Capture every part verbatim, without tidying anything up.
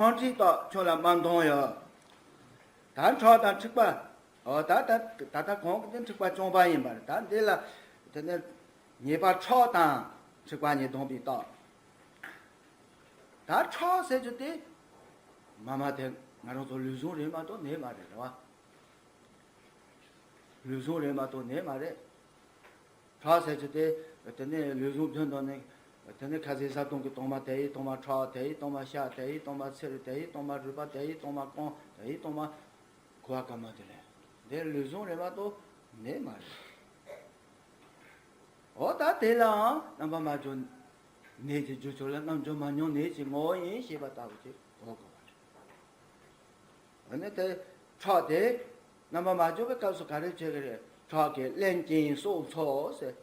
ཆང་ཁྲིག་བཏགས་ཁྱོད་ལ་དམར་མདངས་ཡོད། ད་ཁྲག་དང་འཁྲིག་པ། འོ་ད་ད་ད་ལྟ་གོང་གི་དེ་འཁྲིག་པ་རྐྱང་པ་ཡིན་པར། ད་འདི་ལ་དེ་ནས་ཉེས་པ་ཁྲག་དང་འཁྲིག་པ་གཉིས་བསྡོམས་པའི་རྟགས། ད་ཁྲག་ཟེར་རྒྱུ་དེ་མ་མ་དེ་ང་རང་ཚོ་ལུས་ཟུངས་རེད་མ་གཏོགས་ནད་མ་རེད། རེད་བ། ལུས་ཟུངས་རེད་མ་གཏོགས་ནད་མ་རེད། ཁྲག་ཟེར་རྒྱུ་དེ། དེ་ནས་ལུས་ཟུངས་བདུན་དང་ནི། དེ་ནས་ཁ་ཟས་བཟའ་བཏུང་གི་དྭངས་མ་དེ་ཡི་དྭངས་མ་ཁྲག། དེ་ཡི་དྭངས་མ་ཤ། དེ་ཡི་དྭངས་མ་ཚིལ། དེ་ཡི་དྭངས་མ་རུས་པ། དེ་ཡི་དྭངས་མ་རྐང་། དེ་ཡི་དྭངས་མ་ཁུ་བ་ག་མ་དེ་རེད། འདི་ལུས་ཟུངས་རེད་མ་གཏོགས་ནད་མ་རེད། འོ་ད་དེ་ལའང་རྣམ་པར་མ་གྱུར་ནད་ཀྱི་རྒྱུ་ཆོས་ལ་རྣམ་འགྱུར་མ་མྱོང་ནད་ཀྱི་ངོ་བོ་ཡིན་ཞེས་པ་ལྟ་བུ་ཅིག་གོ་དགོས་པ་རེད། འོ་ན་དེ་ཁྲག་དེ་རྣམ་པར་མ་གྱུར་པའི་སྐབས་སུ་ག་རེ་བྱེད་ཀྱི་རེད། ཁྲག་གིས་རླན་ཅན་སྲོག་འཚོ་ཟེར།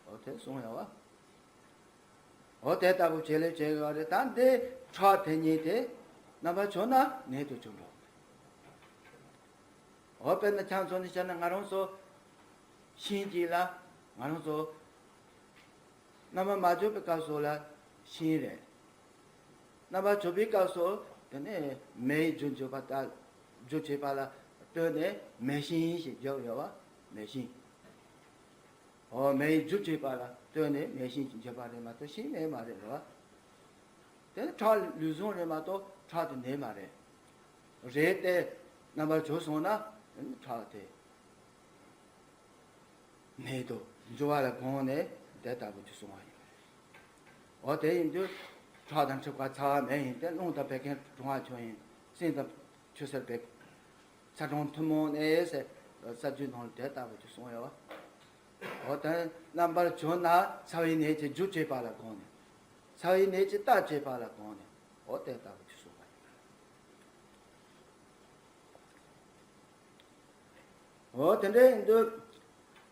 འོ་དེ་གསུངས་ཡོད་བ། འོ་དེ་ལྟ་བུ་བྱེད་ལས་བྱེད་ཀྱི་ཡོད་རེད། ད་འདི་ཁྲག་དེ་ཉིད་དེ་རྣམ་པར་གྱུར་ན་ནད་དུ་གྱུར་འགྲོ། འོ་དཔེར་ན་ཆང་ཚོ་ནས་བཤད་ན་ང་རང་ཚོ་ཤིང་གཅིག་ལ་ང་རང་ཚོ་རྣམ་པར་མ་གྱུར་པའི་སྐབས་སུ་ལ་ཤིང་རེད། རྣམ་པར་གྱུར་པའི་སྐབས་སུ་དེ་ནས་མེ་ཡི་རྒྱུ་འབྱེད་པ་ལྟ། རྒྱུ་བྱེད་པ་ལ་ལྟོས་ནས་མེ་ཤིང་ཞེས་བརྗོད་ཡོད་བ། མེ་ཤིང་། འོ་མེ་ཡི་རྒྱུ་བྱེད་པ་ལ་ལྟོས་ནས་མེ་ཤིང་ཞེས་བརྗོད་པ་རེད་མ་གཏོགས་ཤིང་ནད་མ་རེད། རེད་བ། དེ་ནི་ཁྲག་ལུས་ཟུངས་རེད་མ་གཏོགས་ཁྲག་དེ་ནད་མ་རེད། རེད་དེ་རྣམ་པར་གྱུར་སོང་ན་ཁྲག་དེ་ནད་དུ་འགྱུར་བ་ལ་དགོངས་ནས་དེ་ལྟ་བུ་ཅིག་གསུངས་པ་ཡིན། འོ་དེ་ཡིན་དུས་ཁྲག་དང་འཁྲིག་པ་ཚ་བ་མེ་ཡིན་ཏེ། རླུང་དང་བད་ཀན་གྲང་བ་ཆུ་ཡིན། སྲིན་དང་ཆུ་སེར་བད་ཚ་གྲང་ཐུན་མོང་ནད་ཟེར་རྩ་རྒྱུད་ནང་ལ་དེ་ལྟ་བུ་ཅིག་གསུངས་ཡོད་བ། འོ་དེ་རྣམ་པར་གྱུར་ན་ཚ་བའི་ནད་ཀྱི་རྒྱུ་བྱེད་པ་ལ་དགོངས་ནས། ཚ་བའི་ནད་ཀྱི་རྟགས་བྱེད་པ་ལ་དགོངས་ནས། འོ་དེ་ལྟ་བུ་ཅིག་གསུངས་པ་ཡིན། འོ་དེ་འདྲ་ཡིན་དུས་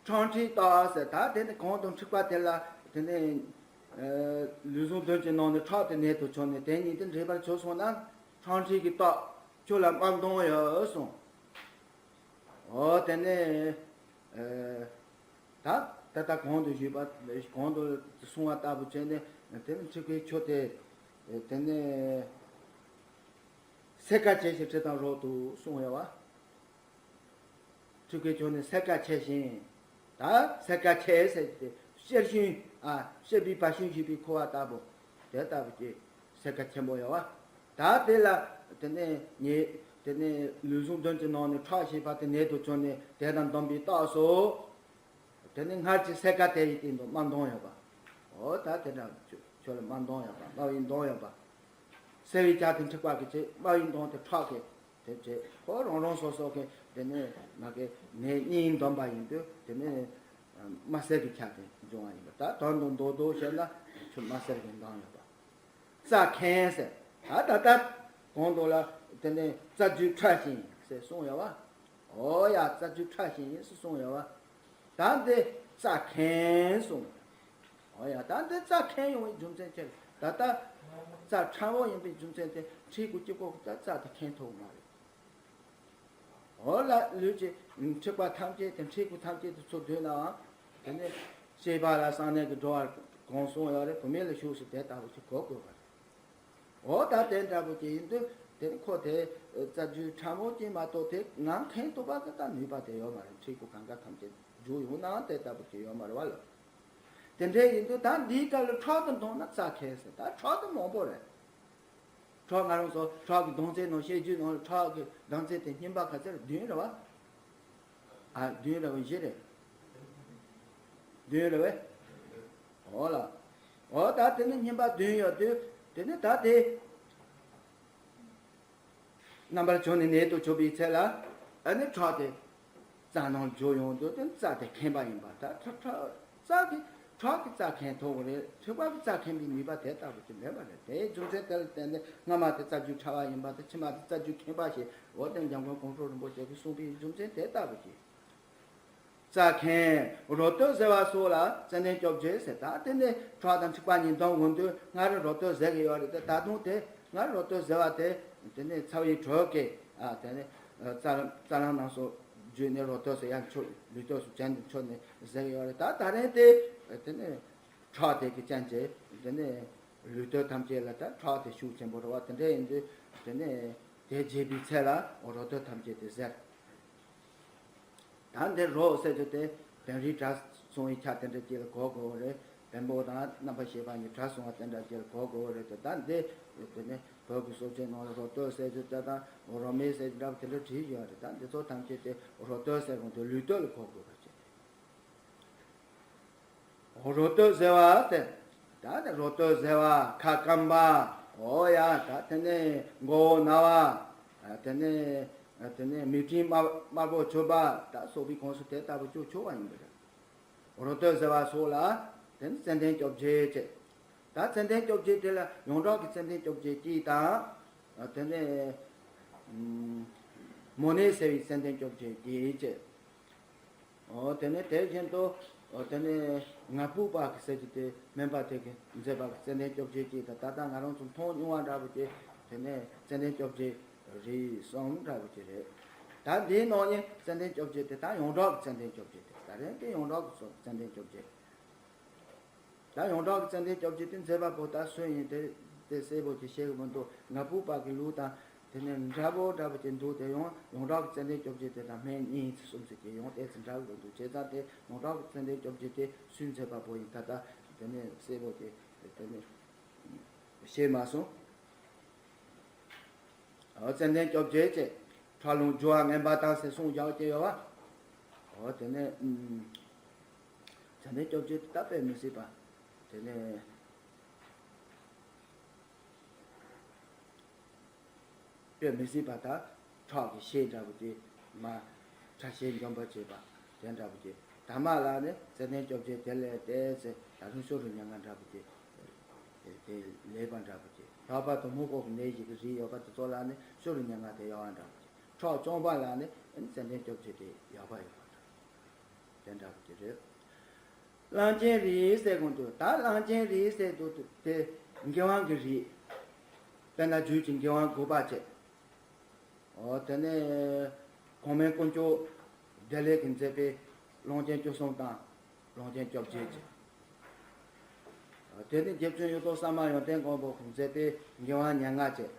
ཆང་ཁྲིག་བཏགས་ཟེར། ད་དེ་ནི་གོང་དུ་འཁྲིག་པ་དེ་ལ་དེ་ནི་ལུས་ཟུངས་བདུན་གྱི་ནང་ནས་ཁྲག་དེ་ནད་དུ་གྱུར་ནས་དེ་ཉིད་དེ་འདྲེས་པར་གྱུར་སོང་ན་ཆང་ཁྲིག་གི་རྟགས་ཁྱོད་ལ་དམར་མདངས་ཡོད་གསུངས། འོ་དེ་ནས་ད་ད་ལྟ་གོང་དུ་ཞུས་པ་གོང་དུ་གསུངས་པ་ལྟ་བུ་བྱས་ནས་དེ་ནི་འཁྲིག་པའི་ཆུ་དེ་དེ་ནི་སེར་ཀ་ཆེ་ཞིང་དྲི་དང་རོ་འདུ་གསུངས་ཡོད་བ། འཁྲིག་པའི་ཆུ་ནི་སེར་ཀ་ཆེ་ཞིང་། ད་སེར་ཀ་ཆེ་ཟེར་ཏེ་གཤེར་ཞུན་ཨ་གཤེར་བུའི་བ་ཞུན་ཞེས་པའི་ཁུ་བ་ལྟ་བུ་དེ་ལྟ་བུ་ཅིག་སེར་ཀ་ཆེན་པོ་ཡོད་བ། ད་དེ་ལ་དེ་ནས་ཉེ་དེ་ནས་ལུས་ཟུངས་བདུན་གྱི་ནང་ནས་ཁྲག་ཞེས་པ་དེ་ནད་དུ་གྱུར་ནས་དེ་དང་ལྡན་པའི་རྟགས་སོ། དེ་ནི་སྔར་གྱི་སེར་ཀ་དེ་ཡི་སྟེང་དུ་དམར་མདངས་ཡོད་པ། འོ་ད་དེ་འདྲ་ཁྱོད་ལ་དམར་མདངས་ཡོད་པ། དམར་བའི་མདངས་ཡོད་པ། སེར་བའི་ཆ་དེ་འཁྲིག་པ་གི་ཆེད། དམར་བའི་མདངས་དེ་ཁྲག་གི་དེ་བྱེད། ཁོ་རང་རང་སོ་སོ་གི་དེ་ནི་མ་གི་ནད་གཉིས་འདོམས་པ་ཡིན་དུས་དེ་ནི་དམར་སེར་གྱི་ཆ་དེ་འབྱུང་བ་ཡིན་པ། ད་དོན་དུ་མདོར་བསྡུས་བཤད་ན་ཁྱོད་དམར་སེར་གྱི་མདངས་ཡོད་པ། རྩ་ཁེངས་ཟེར། ད་ད་ལྟ་གོང་དུ་ལ་དེ་ནས་རྩ་རྒྱུས་ཕྲ་ཞིང་ཟེར་གསུངས་ཡོད་བ། འོ་ཡ་རྩ་རྒྱུས་ཕྲ་ཞིང་ཟེར་གསུངས་ཡོད་བ། ད་འདི་རྩ་ཁེངས་གསུངས། འོ་ཡ་ད་འདི་རྩ་ཁེངས་ཡོང་བའི་རྒྱུ་མཚན་ཅི་རེད། ད་ལྟ་རྩ་ཕྲ་བོ་ཡིན་པའི་རྒྱུ་མཚན་དེ་མཁྲིས་ཀྱི་སྐྱི་པོ་གི་ད་རྩ་དེ་ཁེངས་ཐུབ་མ་རེད། འོ་ལ་ལུས་ཀྱི་འཁྲིག་པ་ཐམས་ཅད་དེ་མཁྲིས་ཀྱི་ཐམས་ཅད་དེ་ཚུར་བསྡུས་ནའང་དེ་ནི་སྐྱེས་པ་ལ་གསང་གནས་ཀྱི་འགྲོ་བ་གང་གསུངས་ཡོད་རེད། བུད་མེད་ལ་ཞུགས་སུ་དེ་ལྟ་བུ་ཅིག་གོ་དགོས་པ་རེད། འོ་ད་དེ་འདྲ་བོ་ཅིག་ཡིན་དུས་དེ་ནི་ཁོ་དེ་རྩ་རྒྱུས་ཕྲ་མོ་ཅིག་མ་གཏོགས་དེ་ངང་ཁེངས་ཐུབ་པ་གི་ད་ནུས་པ་དེ་ཡོད་མ་རེད། མཁྲིས་ཀྱི་གང་ག་ཐམས་ཅད་རྒྱུ་ཡོང་ནའང་དེ་ལྟ་བུ་ཅིག་ཡོད་མ་རེད་བ་ལ། དེ་འདྲ་ཡིན་དུས་ད་འདིའི་སྐབས་ལ་ཁྲག་དང་བསྡོམས་ན་རྩ་ཁེངས་ཟེར། ད་ཁྲག་དེ་མང་པོ་རེད། ཁྲག་ང་རང་ཚོ་ཁྲག་གི་བསྡོམས་རྩིས་ནང་བཤད་རྒྱུད་ནང་ལ་ཁྲག་གི་བསྡོམས་རྩིས་དེ་སྙིམ་པ་ག་ཚོད་རེད། བདུན་རེད་བ། ཨ་བདུན་རེད་བ། བཞི་རེད། བདུན་རེད་བས། འོ་ལ། འོ་ད་དེ་ནི་སྙིམ་པ་བདུན་ཡོད་དུས་དེ་ནི་ད་དེ་རྣམ་པར་གྱུར་ནས་ནད་དུ་གྱུར་པའི་ཚེ་ལ་ཨ་ནི་ཁྲག་དེ་རྩ་ནང་འཇུག་ཡོང་དུས་དེ་རྩ་དེ་ཁེངས་པ་ཡིན་པ། ད་ཁྲག་ཁྲག་རྩ་གི་ཁྲག་གི་རྩ་ཁེངས་ཐུབ་པ་རེད། མཁྲིས་པ་གི་རྩ་ཁེངས་པའི་ནུས་པ་དེ་ལྟ་བུ་ཅིག་མེད་པ་རེད། དེའི་རྒྱུ་མཚན་དེ་ལ་བརྟེན་ནས་སྔ་མ་དེ་རྩ་རྒྱུས་ཕྲ་བ་ཡིན་པ་དང་ཕྱི་མ་དེ་རྩ་རྒྱུས་ཁེངས་པ་ཞེས་འོད་ལྡན་འཇམ་མགོན་ཀོང་སྤྲུལ་རིན་པོ་ཆེ་གིས་གསུངས་པའི་རྒྱུ་མཚན་དེ་ལྟ་བུ་ཅིག་རྩ་ཁེངས་རོ་སྟོད་གཟེར་བ་སོགས་ལ་ཙན་དན་བཅོ་བརྒྱད་ཟེར། ད་དེ་ནས་ཁྲག་དང་མཁྲིས་པ་གཉིས་འདོམས་འོང་དུས་སྔར་རོ་སྟོད་གཟེར་གི་ཡོད་རེད་དེ། ད་དུང་དེ་སྔར་རོ་སྟོད་གཟེར་བ་དེ་དེ་ནས་ཚ་བའི་དྲོད་ཀྱིས་ཨ་དེ་ནས་རྩ་རྩ་རླུང་རྣམས་སུ་བརྒྱུད་ནས་རོ་སྟོད་སུ་ཡར་འཕྱོ། ལུས་སྟོད་སུ་ཅན་དུ་འཕྱོ་ནས་གཟེར་གི་ཡོད་རེད། ད་ད་རིང་དེ་དེ་ནས་ཁྲག་དེ་གི་ཅན་གྱིས་དེ་ནས་ལུས་སྟོད་ཐམས་ཅད་ལ་ད་ཁྲག་དེ་ཤུགས་ཆེན་པོ་རེད་བ། དེ་འདྲ་ཡིན་དུས་ དེ་ནས་དེ་བརྗེད་པའི་ཚེ་ལ་འོ་རོ་སྟོད་ཐམས་ཅད་དེ་ཟེར། ད་འདི་རོ་ཟེར་རྒྱུ་དེ་བེམ་རིགས་གྲྭ་སོང་བའི་ཆ་དེ་འདྲ་ཅིག་ལ་གོ་དགོས་རེད། བེམ་པོ་དང་རྣམ་པར་ཤེས་པ་གཉིས་གྲྭ་སོང་བ་དེ་འདྲ་ཅིག་ལ་གོ་དགོས་རེད་དེ། ད་འདི་དེ་ནས་བོད་ཀྱི་སྲོལ་འབྱེད་ནང་ལ་རོ་སྟོད་ཟེར་རྒྱུ་དེ་དང་རོ་མེ་ཟེར་རྒྱུ་འདྲ་པོ་དེ་འདྲ་བྲིས་ཡོད་རེད། ད་འདི་ཚོ་ཐམས་ཅད་དེ་རོ་སྟོད་ཟེར་གོང་དུ་ལུས་སྟོད་ལ་གོ་དགོས་པ་བྱས། རོ་སྟོད་ཟེར་བ་དེ། ད་ནི་རོ་སྟོད་ཟེར་བ་ཁ་སྐམ་པ། འོ་ཡ། ད་དེ་ནས་མགོ་བོ་ན་བ། དེ་ནས་དེ་ནས་མིག་སྤྲིན་དམར་དམར་པོ་ཆོད་པ། ད་སོགས་པའི་ཁོངས་སུ་དེ་ལྟ་བུ་ཅིག་ཆུད་པ་ཡིན་པ་རེད། རོ་སྟོད་ཟེར་བ་སོགས་ལ་དེ་ནི་ཙན་དན་བཅོ་བརྒྱད་བྱས། ད་ཙན་དན་བཅོ་བརྒྱད་དེ་ལ་ཡོངས་གྲགས་ཀྱི་ཙན་དན་བཅོ་བརྒྱད་གཅིག་དང་། དེ་ནས་མོ་ནེ་ཟེར་བའི་ཙན་དན་བཅོ་བརྒྱད་གཅིག་བྱས། འོ་དེ་ནས་དེ་བཞིན་དུ། འོ་དེ་ནས་ང་ཕོད་པ་གི་ཟེར་གྱི་དེ་སྨན་པ་དེ་གིས་མཛད་པ་གི་ཙན་དན་བཅོ་བརྒྱད་ཅིག་དང་། ད་ལྟ་ང་རང་ཚོ་མཐོང་མྱོང་བ་འདྲ་པོ་ཅིག་དེ་ནས་ཙན་དན་བཅོ་བརྒྱད་རིགས་གསུམ་འདྲ་པོ་ཅིག་རེད། ད་འདིའི་ནང་ནས་ཙན་དན་བཅོ་བརྒྱད་དེ་ད་ཡོངས་གྲགས་ཀྱི་ཙན་དན་བཅོ་བརྒྱད་དེ་ད་རེད། དེ་ཡོངས་གྲགས་ཀྱི་ཙན་དན་བཅོ་བརྒྱད། ད་ཡོངས་གྲགས་ཀྱི་ཙན་དན་བཅོ་བརྒྱད་དེ་མཛད་པ་པོ་ད་སུ་ཡིན་དེ་དེ་གསལ་པོ་ཅིག་ཤེས་ཀྱི་མི་འདུག་ང་ཕོད་པ་གི་ལུགས་དང་དེ་ནས་འདྲ་པོ་འདྲ་པོ་ཅིག་འདུག་དེ་ཡང་ཡོངས་གྲགས་ཀྱི་ཙན་དན་བཅོ་བརྒྱད་དེ་དང་སྨན་གཉིས་ཙམ་གསུམ་ཙམ་ཅིག་ཡང་ཏོག་ཙམ་འདྲ་གི་འདུག་བྱས་ཙང་དེ་ཡོངས་གྲགས་ཀྱི་ཙན་དན་བཅོ་བརྒྱད་དེ་སུས་མཛད་པ་པོ་ཡིན་ད་ལྟ་དེ་ནས་གསལ་པོ་ཅིག་དེ་ནས་ཤེས་མ་སོང་། འོ་ཙན་དན་བཅོ་བརྒྱད་བྱས། ཁྲག་རླུང་རྒྱུ་བ་ངན་པ་དང་ཟེར་གསུངས་བཞག་ཅེས་ཡོད་པ། འོ་དེ་ནས་ཨུམ། ཙན་དན་བཅོ་བརྒྱད་དེ་ད་དཔེ་མི་སྲིད་པ། དེ་ནས་དཔེ་མི་སྲིད་པ་ད་ཁྲག་གི་ཤེད་འདྲ་པོ་དེ་མ་ཁྲག་ཤེད་འཇོམས་པར་བྱེད་པ་དེ་འདྲ་པོ་དེ། ད་མ་ལ་ནི་ཙན་དན་བཅོ་བརྒྱད་དེ་ལས་ཏོག་ཙམ་ད་རུང་ཕྱི་རུ་མྱ་ངན་འདྲ་པོ་དེ། དེ་ལེགས་པ་འདྲ་པོ་ཅིག་ལྷག་པར་དུ་སྨུག་པོ་གི་ནད་ཞིག་གི་རིགས་ཡོད་པ་དེ་ཚོ་ལ་ནི་ཕྱི་རུ་མྱ་ངན་དེ་ཡག་པ་འདྲ་པོ་ཅིག་ཁྲག་སྐྱོང་བ་ལ་ནི་ཙན་དན་བཅོ་བརྒྱད་དེ་ཡག་པ་ཡོད་པ་འདྲ། དེ་འདྲ་པོ་ཅིག་རེད། གླང་ཆེན་རིགས་ཟེར་གོང་དུ་ད་གླང་ཆེན་རིགས་ཟེར་དུ་དེ་མགོན་དབང་གི་རིགས། དཔེར་ན་རྒྱུད་ཀྱི་མགོན་དབང་དགུ་པ་བྱས། འོ་དེ་ནས་གོང་མའི་དཀོན་མཆོག་བདེ་ལེགས་ཀྱིས་མཛད་པའི་གླང་ཆེན་བཅུ་གསུམ་དང་གླང་ཆེན་བཅོ་བརྒྱད་བྱས། དེ་ནས་རྗེ་བཙུན་གཡུ་ཐོག་ཟམ་པ་ཡོན་ཏན་མགོན་པོ་གིས་མཛད་པའི་མགོན་དབང་ཉེར་ལྔ་བྱས།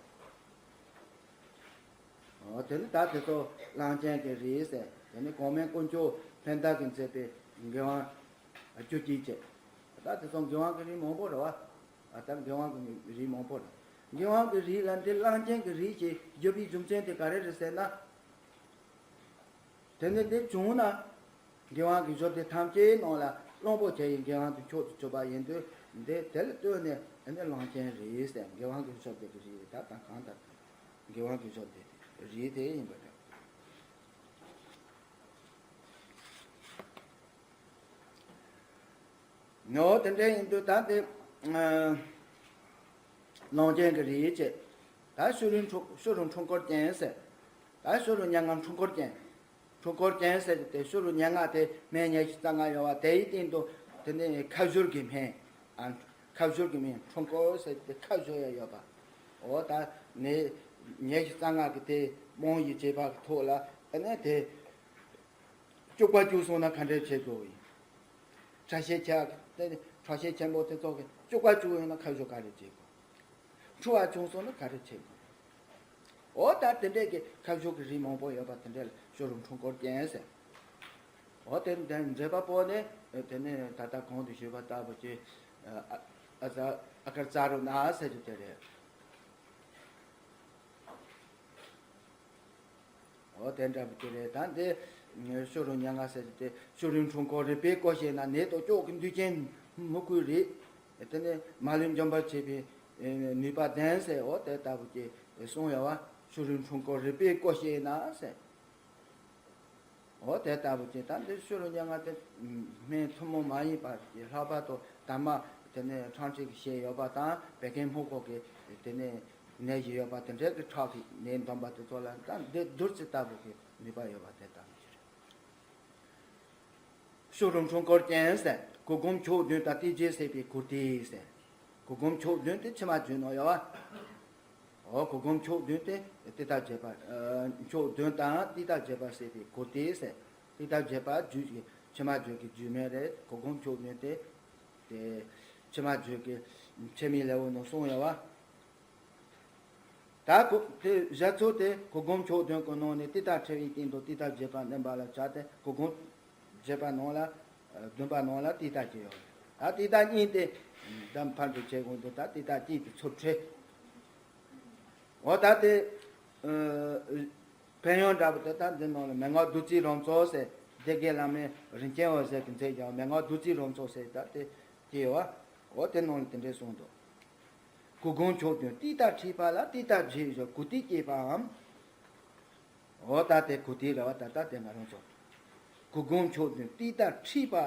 འོ་དེ་ནས་ད་དེ་ཚོ་གླང་ཆེན་གྱི་རིགས་ཟེར། དེ་ནས་གོང་མའི་དཀོན་མཆོག་བྷནྡྷ་གིས་མཛད་པའི་མགོན་དབང་བཅུ་གཅིག་བྱས། ད་དེ་ཚོ་མགོན་དབང་གི་རིགས་མང་པོ་རེད་པ། ཨ་ད་མགོན་དབང་གི་རིགས་མང་པོ་རེད། མགོན་དབང་གི་རིགས་ལ་འདི་གླང་ཆེན་གྱི་རིགས་ཞེས་བརྗོད་པའི་རྒྱུ་མཚན་དེ་ག་རེ་རེད་ཟེར་ན། དེ་ནི་འདི་བྱུང་ན། མགོན་དབང་གི་ཞབས་སྟེགས་ཐམས་ཅད་ནང་ལ་གླང་པོ་ཆེ་ཡི་མགོན་དབང་དུ་མཆོག་ཏུ་གྱུར་པ་ཡིན་དུས། འདི་དེ་ལ་ལྟོས་ནས་ཨ་ནི་གླང་ཆེན་རིགས་ཟེར། མགོན་དབང་གི་ཞབས་སྟེགས་ཀྱི་རིགས་ད་དང་གང་ལྟར་མགོན་དབང་གི་ཞབས་སྟེགས་རིགས་དེ་ཡིན་པ་རེད། ནོ་དེ་འདྲ་ཡིན་དུས་ད་དེ་གླང་ཆེན་གྱི་རིགས་བྱས། ད་ཕྱི་རུ་འཁྲུངས་ཕྱི་རུ་འཁྲུངས་སྐར་ཅན་ཟེར། ད་ཕྱི་རུ་མྱ་ངན་འཁྲུངས་སྐར་ཅན། འཁྲུངས་སྐར་ཅན་ཟེར་དེ་ཕྱི་རུ་མྱ་ངན་དེ་སྨན་ཉི་ཤུ་རྩ་ལྔ་ཡོད་པ་དེའི་སྟེང་དུ་དེ་ནས་ཁ་བཞུར་གྱི་སྨན། ཨ་ཁ་བཞུར་གྱི་སྨན་འཁྲུངས་སྐར་ཟེར་དེ་ཁ་བཞུར་ཡ་ཡོད་པ། འོ་ད་ནས་ཉི་ཤུ་རྩ་ལྔ་གི་དེ་རྨང་གཞི་བྱས་པ་གི་ཐོག་ལ་ཨ་ནི་དེ། བཅུག་པ་བཅུག་སོང་ན་ག་འདྲ་བྱེད་དགོས་ཡིན། ཁྲག་ཤེད་ཆེ་དེ་ཁྲག་ཤེད་ཆེན་པོ་དེ་ཚོ་གིས་བཅུག་པ་བཅུག་ཡོང་ན་ཁ་བཞུར་ག་རེ་བྱེད་དགོས། འཁྲུ་བ་བྱུང་སོང་ན་ག་རེ་བྱེད་དགོས། འོ་ད་དེ་འདྲས་ཀྱི་ཁ་བཞུར་གྱི་རིགས་མང་པོ་ཡོད་པ་དེ་འདྲས་ལ་ཕྱི་རུ་འཁྲུངས་སྐར་ཅན་ཟེར། འོ་དེ་འདྲས་མཛད་པ་པོ་ནི་དེ་ནི་ད་ལྟ་གོང་དུ་ཞུས་པ་ལྟ་བུ་ཅིག་ཨ་ཨ་ཨ་ཨ་ཀར་ཙ་རུ་ན་ཟེར་རྒྱུ་དེ་རེད། འོ་དེ་འདྲ་པོ་དེ་རེད། ད་འདི་ཕྱི་རུ་མྱ་ངན་ཟེར་དེ་ཕྱི་རུ་འཁྲུངས་སྐར་རིག་པའི་སྐུ་ཞེ་ན། ནད་དང་སྐྱོགས་ཀྱི་མདུད་ཅན་མི་བསྐུལ་རིགས། དེ་ནི་མ་ལུས་འཇོམས་པར་བྱེད་པའི་ནུས་པ་ལྡན་ཟེར། འོ་དེ་ལྟ་བུ་ཅིག་གསུངས་ཡོད་པ། ཕྱི་རུ་འཁྲུངས་སྐར་རིག་པའི་སྐུ་ཞེ་ན་ཟེར། འོ་དེ་ལྟ་བུ་ཅིག་ད་འདི་ཕྱི་རུ་མྱ་ངན་དེ་སྨན་ཐུན་མོང་མ་ཡིན་པ་ཅིག་ལྷག་པར་དུ་དར་མ་དེ་ནས་ཁྲག་མཁྲིས་ཀྱི་ཤེད་ཡོད་པ་དང་བད་ཀན་སྨུག་པོ་གི་དེ་ནས་ནད་གཞི་ཡོད་པ་དེ་འདྲའི་གི་ཁྲག་གི་ནད་འདོན་པ་དེ་ཚོ་ལ་ད་འདི་བདུད་རྩི་ལྟ་བུ་གི་ནུས་པ་ཡོད་པ་དེ་ལྟ་བུ་ཅིག་རེད། ཕྱི་རུ་འཁྲུངས་སྐར་ཅན་ཟེར། གུར་གུམ་ཕྱོགས་བདུན་དང་ཏིལ་གྱིས་བསྲེགས་པའི་གུར་ཏིལ་ཟེར། གུར་གུམ་ཕྱོགས་བདུན་དེ་ཕྱི་མ་བརྗོད་ནོ་ཡོད་པ། འོ་གུར་གུམ་ཕྱོགས་བདུན་དེ་ཏིལ་དང་བརྒྱད་པ། ཨ་ཕྱོགས་བདུན་དང་ཏིལ་དང་བརྒྱད་པ་བསྲེས་པའི་གུར་ཏིལ་ཟེར། ཏིལ་དང་བརྒྱད་པ་རྒྱུད་ཀྱི་ཕྱི་མ་བརྗོད་ཀྱི་རྒྱུད་སྨན་རེད། གུར་གུམ་ཕྱོགས་བདུན་དེ་དེ་ཕྱི་མ་བརྗོད་ཀྱི་ཕྱི་མའི་ལེའུ་ནང་གསུངས་ཡོད་པ། ད་གོ་དེ་བཞག་ཚུལ་དེ་གུར་གུམ་ཕྱོགས་བདུན་གྱི་ནང་ནས་ཏིག་ཏ་ཕྲེང་བའི་སྟེང་དུ་ཏིག་ཏ་བརྒྱད་པ་བསྣན་པ་ལ་བྱ་སྟེ། གུར་གུམ་བརྒྱད་པ་ནང་ལ་ཨ་བདུན་པ་ནང་ལ་ཏིག་ཏ་གཅིག་ཡོད་རེད། ད་ཏིག་ཏ་གཉིས་དེ་ད་ཕར་འགྲོ་བྱེད་དགོས་འདུག་ད་ཏིག་ཏ་གཅིག་དེ་ཚུར་ཁྲིད། འོ་ད་དེ་ཨ་ཕན་ཡོན་འདྲ་པོ་དེ་ད་འདི་ནང་ལ་མན་ངག་བདུད་རྩིའི་རང་མཚོ་ཟེར། སྡེ་དགེ་བླ་མའི་རིན་ཆེན་འོད་ཟེར་གྱིས་མཛད་ཀྱང་མན་ངག་བདུད་རྩིའི་རང་མཚོ་ཟེར་ད་དེ་དེ་ཡོད་བ། འོ་དེ་ནང་ལ་དེ་འདྲས་གསུངས་འདུག་གུར་གུམ་ཕྱོགས་བདུན་ཏིག་ཏ་ཁྲིད་པ་ལ་ཏིག་ཏ་བརྒྱད་སྦྱོར་གུར་ཏིག་བསྐྱེད་པའམ། འོ་ད་དེ་གུར་ཏིག་རེད་བ། ད་ད་དེ་ང་རང་ཚོ་གུར་གུམ་ཕྱོགས་བདུན་ཏིག་ཏ་ཁྲིད་པ་ལ་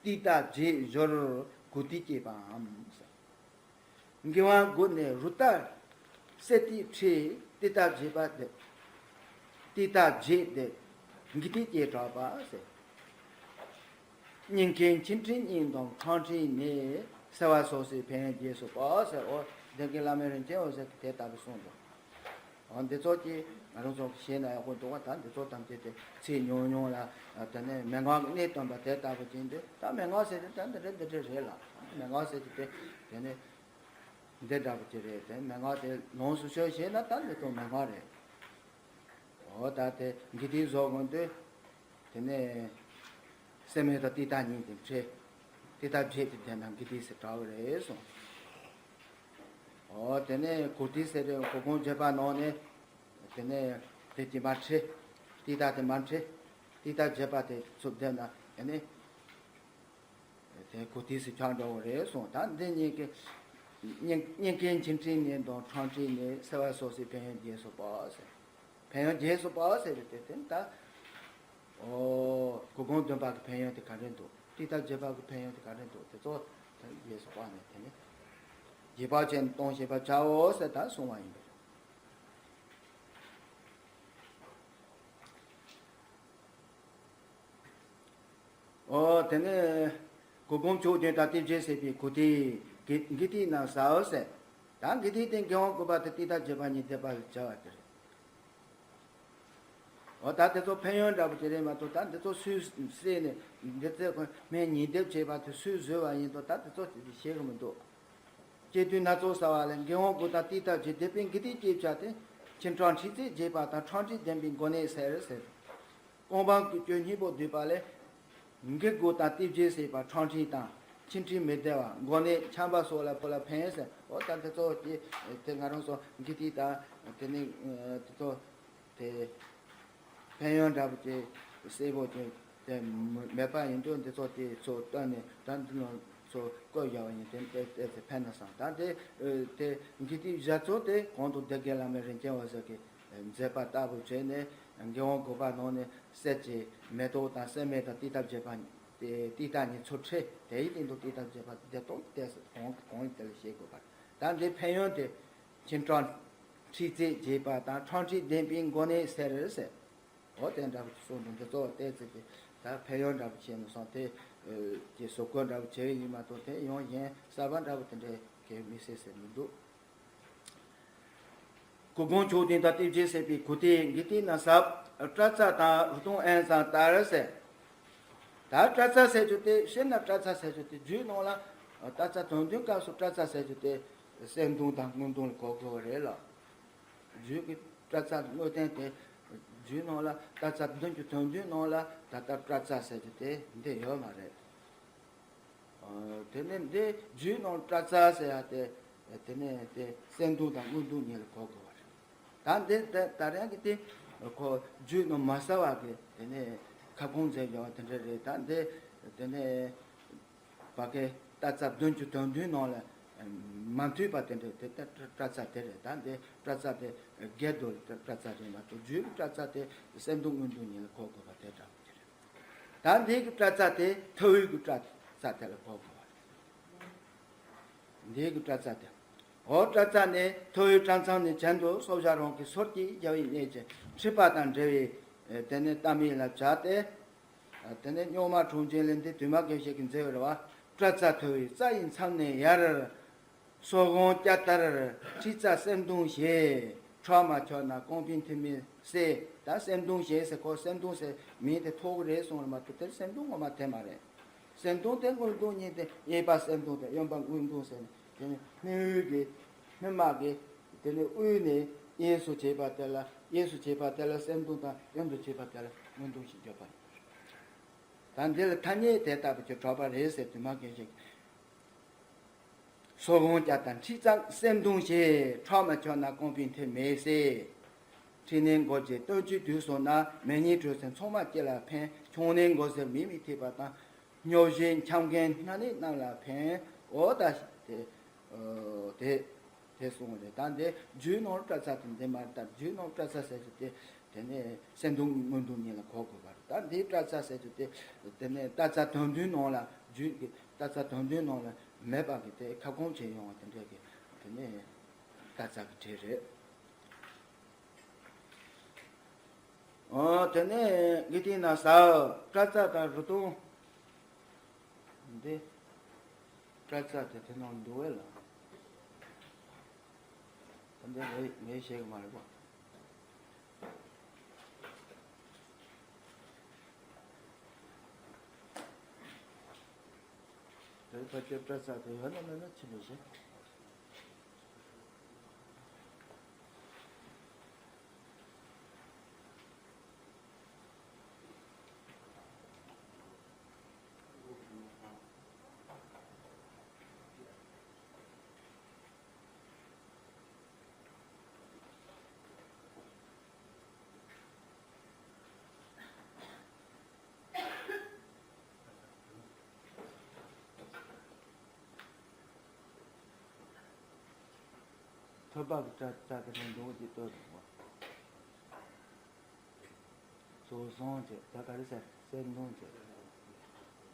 ཏིག་ཏ་བརྒྱད་སྦྱོར་གུར་ཏིག་བསྐྱེད་པའམ། མགུལ་དབང་དགུ་ནས་རུ་ཏ་གསེར་ཏིག་ཁྲིད་ཏིག་ཏ་བརྒྱད་པ་དེ། ཏིག་ཏ་བརྒྱད་དེ་གུར་ཏིག་བསྐྱེད་དྲག་པ་ཟེར། སྙིང་གའི་མཆིན་ཕྲིན་གཉིས་དང་ཁྲག་ཕྲིན་ནི། སེལ་བ་སོགས་སའི་ཕན་ཡོན་རྒྱས་སུ་དཔག་ཟེར། འོ་སྡེ་དགེ་བླ་མའི་རིན་ཆེན་འོད་ཟེར་གྱིས་དེ་ལྟ་བུ་གསུངས་འདུག་འོ་འདི་ཚོ་ཀྱིས་ང་རང་ཚོ་ཤེས་ན་ཡག་པོ་འདུག་བ། ད་འདི་ཚོ་ཐམས་ཅད་དེ་ཚིག་ཉུང་ཉུང་ལ་དེ་ནས་མན་ངག་གི་གནད་སྟོན་པ་དེ་ལྟ་བུ་ཅན་དེ། ད་མན་ངག་ཟེར་དེ་ད་འདི་འདྲ་འདི་འདྲ་རེད་ལ། མན་ངག་ཟེར་དེ་དེ་དེ་ནས་འདི་འདྲ་པོ་ཅིག་རེད། དེ་མན་ངག་དེ་ལོངས་སུ་སྤྱོད་ཤེས་ན་ད་འདི་ཚོ་མན་ངག་རེད། འོ་ད་དེ་གུར་ཏིག་བཟོ་དགོས་དུས། དེ་ནས་སེན་མོ་དང་ཏིག་ཏ་གཉིས་དེ་ཁྲིད། ཏིག་ཏ་བརྒྱད་དེ་དེ་ན་གུར་ཏིག་ཟེར་གྲགས་པ་རེད་གསུངས། འོ་དེ་ནས་གུར་ཏིག་ཟེར་དེ་གུར་གུམ་བརྒྱད་པ་ནང་ནས་དེ་ནས་དེ་དེ་མར་ཁྲིད། ཏིག་ཏ་དེ་མར་ཁྲིད། ཏིག་ཏ་བརྒྱད་པ་དེ་ཚུར་བསྡད་ན་དེ་ནས་དེ་གུར་ཏིག་ཟེར་ཆགས་འགྲོ་གི་རེད་གསུངས། ད་འདི་གཉིས་ཀྱི་སྙིང་སྙིང་གའི་མཆིན་ཕྲིན་ནི་དང་ཁྲག་ཕྲིན་ནི། སེལ་བ་སོགས་སའི་ཕན་ཡོན་རྒྱས་སུ་དཔག་ཟེར། ཕན་ཡོན་རྒྱས་སུ་དཔག་ཟེར་བའི་དེ་དེ་ད། ཨོ་གུར་གུམ་བདུན་པ་གི་ཕན་ཡོན་དེ་ག་རེ་འདུག་ཏིག་ཏ་བརྒྱད་པ་གི་ཕན་ཡོན་དེ་ག་རེ་འདུག་དེ་ཚོ་ད་རྒྱས་སུ་དཔག་ནས་དེ་ནི་རྒྱས་པ་ཅན་གཏོང་ཤེས་པར་བྱའོ་ཟེར་ད་གསུང་བ་ཡིན་པས། ཨོ་དེ་ནས་གུར་གུམ་ཕྱོགས་བདུན་ཏ་ཏིག་བརྒྱད་ཟེར་བའི་གུར་ཏིག་གི་གུར་ཏིག་རྣམས་ཟ་འོ་ཟེར། ད་གུར་ཏིག་དེ་མགུལ་དབང་དགུ་པ་དང་ཏིག་ཏ་བརྒྱད་པ་གཉིས་བསྡེབས་པ་ལ་བྱ་བ་དེ་རེད། འོ་ད་དེ་ཚོ་ཕན་ཡོན་འདྲ་པོ་དེ་རེད་མ་གཏོགས། ད་འདི་ཚོ་སུས་བསྲེས་ནས་འདི་ཚོ་སྨན་ཉིས་བསྡེབས་བྱས་པ་དེ་སུས་བཟོས་པ་ཡིན་དོ་ད་དེ་ཚོ་ཤེས་གི་མི་འདུག་སྐྱེ་དུས་སྣ་ཚོགས་བསགས་པ་ལས། མགུལ་དབང་དགུ་དང་ཏིག་ཏ་བརྒྱད། བསྡེབས་པས་གུར་ཏིག་བསྐྱེད་བྱ་སྟེ། མཆིན་ཁྲག་མཁྲིས་ཚད་རྒྱས་པ་དང་། ཁྲག་མཁྲིས་ལྡན་པས་མགོ་ནད་སེལ་ཟེར། རྐང་པའི་ཀུན་སྤྱོད་སྙིང་པོ་བསྡུས་པ་ལས། མགུལ་དགུ་དང་ཏིག་བརྒྱད་ཟེར་བ་ཁྲག་མཁྲིས་དང་མཆིན་མཁྲིས་མི་བདེ་བ། མགོ་ནད་ཆམ་པ་སོགས་ལ་ཕོག་ལ་ཕན་ཟེར། འོ་ད་དེ་ཚོ་ཀྱི་དེ་ང་རང་ཚོ་གུར་ཏིག་དང་དེ་ནི་དེ་ཚོ་དེ་ཕན་ཡོན་འདྲ་པོ་ཅིག་གསལ་པོ་ཅིག་དེ་མེད་པ་ཡིན་དུས། འདི་ཚོ་དེ་ཚོ་བཏོན་ནས་ད་འདི་ནང་ཚོ་བཀོད་བཞག་པ་ཡིན། དེ་དེ་དེ་ཚེ་ཕན་ན་བསམ། ད་དེ་དེ་གུར་ཏིག་བཞག་ཚུལ་དེ་གོང་དུ་སྡེ་དགེ་བླ་མའི་རིན་ཆེན་འོད་ཟེར་གྱིས་མཛད་པ་ལྟ་བུ་བྱས་ནས། མགུལ་དབང་དགུ་པ་ནང་ནས་གསེར་གྱི་མེ་ཏོག་དང་། སེན་མོ་དང་ཏིག་ཏ་བརྒྱད་པ་ཏིག་ཏ་གཉིས་ཚུར་ཁྲིད། དེའི་སྟེང་དུ་ཏིག་ཏ་བརྒྱད་པ་བསྡེབས་ཏོང་ཏེ་གོང་གོང་དེ་ལ་བཞེས་དགོས་པ། ད་འདི་ཕན་ཡོན་དེ་མཆིན་ཁྲག་མཁྲིས་ཚད་རྒྱས་པ་དང་། ཁྲག་མཁྲིས་ལྡན་པས་མགོ་ནད་སེལ་ཟེར། འོ་དེ་འདྲ་བ་གསུངས་འདུག་འདི་ཚོ་བལྟས་ཚེ་དེ་ད་ཕན་ཡོན་འདྲ་བ་བྱས་ནས་སོང་དེ་ཀྱི་བཟོ་བཀོད་འདྲ་བ་བྱས་ཡིན་མ་གཏོགས། དེ་ཡང་གཞན་གསར་པ་འདྲ་བ་དེ་འདྲའི་གལ་མི་སྲིད་ཟེར་མི་འདུག་གུར་གུམ་ཕྱོགས་བདུན་ཏ་ཏིག་བརྒྱད་ཟེར་བའི་གུར་ཏིག་གུར་ཏིག་རྣམས་ཟ། པྲ་ཙ་དང་རུ་ཏུང་ཨན་ཙང་ལྟར་ཟེར། ད་པྲ་ཙ་ཟེར་རྒྱུ་དེ་ཤེས་ན། པྲ་ཙ་ཟེར་རྒྱུ་དེ་རྒྱུད་ནང་ལ་པྲ་ཙ་དོན་བདུན་སྐབས་སུ་པྲ་ཙ་ཟེར་རྒྱུ་དེ་སེམས་གདུང་དང་དངུལ་གདུང་ལ་གོ་དགོས་པ་རེད་ལ། རྒྱུད་ཀྱི་པྲ་ཙ་དངོས་བསྟན་དེ་རྒྱུད་ནང་ལ་པྲ་ཙ་བདུན་ཅུ་དོན་བདུན་ནང་ལ་ད་ལྟ་པྲ་ཙ་ཟེར་རྒྱུ་དེ་འདི་ཡོད་མ་རེད། དེ་ནས་འདི་རྒྱུད་ནང་པྲ་ཙ་ཟེར་ཡ་དེ། དེ་ནས་དེ་སེམས་གདུང་དང་དངུལ་གདུང་གཉིས་ལ་གོ་དགོས་པ་རེད། ད་འདི་ད་ད་རང་གི་དེ་ཁོ་རྒྱུད་ནང་མ་ཟ་བ་གི་དེ་ནས་ཁ་སྐོང་མཛད་ཡོད་པ་དེ་འདྲ་རེད། ད་འདི་དེ་ནས་བ་གའི་པྲ་ཙ་བདུན་ཅུ་དོན་བདུན་ནང་ལ་མ་འཐུས་པ་དེ་འདྲ་དེ་ལྟར་པྲ་ཙ་དེ་རེད། ད་འདི་པྲ་ཙ་དེ་སྒེར་དུ་པྲ་ཙ་རེད་མ་གཏོགས། རྒྱུད་ཀྱི་པྲ་ཙ་དེ་སེམས་གདུང་དངུལ་གདུང་གཉིས་ལ་གོ་དགོས་པ་དེ་འདྲ་བོ་ཅིག་རེད། ད་འདི་གི་པྲ་ཙ་དེ་ཐུ་བྷོད་ཀྱི་པྲ་ཙ་དེ་ལ་གོ་དགོས་པ་རེད། འདི་གི་པྲ་ཙ་དེ། འོ་པྲ་ཙ་ནི་ཐུ་བྷོད་གྲྭ་ཚང་ནས་གྱེན་དུ་སོར་བཞག་རང་གི་སོར་གྱིས་རྒྱབ་པའི་གནས་ཀྱི་མཁྲིས་པ་དང་འབྲེལ་བའི་དེ་ནི་ལྟ་མིན་ལ་བྱ་སྟེ། དེ་ནས་རྙོག་མ་གྲོང་ཁྱེར་ལས་འདི་དུ་མ་དགེ་བཤེས་ཀྱིས་མཛད་པ་རེད་བ། པྲ་ཙ་ཐུ་བྷོད་རྩ་ཡི་མཚམས་ནས་ཡར། སོར་སྒང་སྐྱ་ལྟར་མཁྲིས་རྩ་སེམས་གདུང་ཞེས། ཁྲག་མ་ཁྱབ་ན་རྐང་པའི་མཐེབ་མོས་བསལ། ད་སེམས་གདུང་ཞེས་ཟེར། ཁོ་སེམས་གདུང་ཟེར་མིང་དེ་ཐོགས་ཀྱི་རེད་གསུངས་རེད་མ་གཏོགས། དེར་སེམས་གདུང་ངོ་མ་དེ་མ་རེད། སེམས་གདུང་དེ་དངུལ་གདུང་གཉིས་ཏེ། གཡས་པ་སེམས་གདུང་དང་གཡོན་པ་དངུལ་གདུང་ཟེར་ནས། དེ་ནི་སྨིན་དབུས་ཀྱི་སྨིན་མ་གི་ དེ་ནས་དབུས་ནས་གཡས་སུ་བྱས་པ་དེ་ལ་གཡས་སུ་བྱས་པ་དེ་ལ་སེམས་གདུང་དང་གཡོན་དུ་བྱས་པ་དེ་ལ་མངོན་རྟོགས་ཞེས་བརྗོད་པ་ཡིན། ད་འདི་ལ་ཐ་སྙད་དེ་ལྟ་བུ་ཅིག་གྲགས་པ་རེད་ཟེར་དུ་མ་གལ་ཞིག་སོ་བོང་སྐྱ་དང་ཁྲིག་གཙང་སེམས་གདུང་ཞེས། ཁྲག་མ་ཆགས་ན་རྐང་པའི་མཐིལ་མེད་ཟེར། ཕྲིན་ལས་འགོག་བྱེད་སྟོན་བཅོས་དུས་སོ་ན། མེ་ཉིད་དྲོད་སེམས་མཚོག་མ་སྐྱེ་ལ་ཕན། ཆང་ནད་འགོག་ཟས་མིག་མི་ཐེག་པ་དང་། སྨྱོ་བྱེད་འཁྱམ་རྒན་སྣ་ནད་རྣམས་ལ་ཕན། འོ་ད་དེ་དེ་དེ་གསུངས་རེད། ད་འདི་རྒྱུད་ནང་པྲ་ཙ་དེ་འདི་མ་རེད། ད་རྒྱུད་ནང་པྲ་ཙ་ཟེར་རྒྱུ་དེ་དེ་ནས་སེམས་གདུང་མངོན་རྟོགས་གཉིས་ལ་གོ་དགོས་པ་རེད། ད་འདི་པྲ་ཙ་ཟེར་རྒྱུ་དེ་དེ་ནས་པྲ་ཙ་དོན་བདུན་ནང་ལ་རྒྱུད་ཀྱི་པྲ་ཙ་དོན་བདུན་ནང་ལ་མེད་པ་གི་དེ་ཁ་སྐོང་བྱས་ཡོང་བ་དེ་འདྲ་གི་དེ་ནས་པྲ་ཙ་གི་གྲས་རེད། ཨོ་དེ་ནས་གི་དེ་ན་ཟ་པྲ་ཙ་དང་རུ་ཏུང་། འདི་པྲ་ཙ་དེ་དེ་ནང་འདུག་བས་ལ། ད་འདི་ངས་ངས་བཤད་གི་མ་རེད་པ། དེ་ཕ་ཁྱོད་པྲ་ཙ་དེ་ཡོད་ན་མེད་ན་ཕྱི་ལ་བཤད། ཐོད་པ་གི་པྲ་ཙ་དེ་ནས་འདུག་ཅེས་ལྟོས་དང་། ཚོགས་བསགས་བྱས། ད་ག་རེ་ཟེར། སེམས་གདུང་བྱས།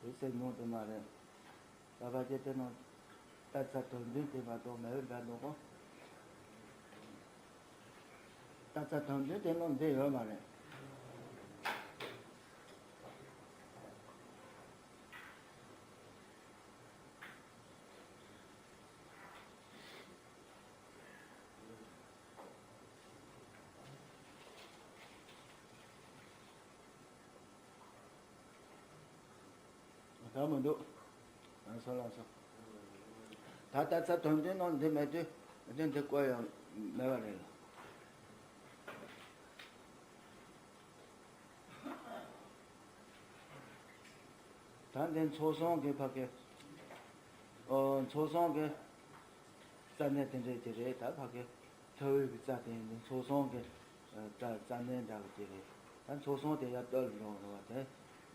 དེ་སེམས་གདུང་དེ་མ་རེད། ད་ཕ་ཁྱེད་དེ་ནང་པྲ་ཙ་དོན་བདུན་དེ་མ་གཏོགས་མེད་པའི་འདྲ་འདུག་གོ། པྲ་ཙ་དོན་བདུན་དེ་ནང་འདི་ཡོད་མ་རེད། ད་མི་འདུག་ལགས་སོ་ལགས་སོ། ད་ལྟ་ཚ་དོན་དོན་ནང་འདི་མེད་དུས་དོན་འདི་བཀོད་ཡང་མེད་པ་རེད། ད་འདི་ཚོགས་བསགས་ཀྱི་ཕ་གི། ཨོ་ཚོགས་བསགས་ཀྱི་རྩ་གནད་དེ་འདྲས་ཀྱི་རེད། ད་ཕ་གི་མཐའ་དབུས་ཀྱི་རྩ་དེ་འདི་ཚོགས་བསགས་ཀྱི་རྩ་རྩ་གནད་འདྲ་བ་ཀྱི་རེད། ད་ཚོགས་བསགས་དེ་ཡར་བསྟོད་འགྲོ་རེད་བ། དེ་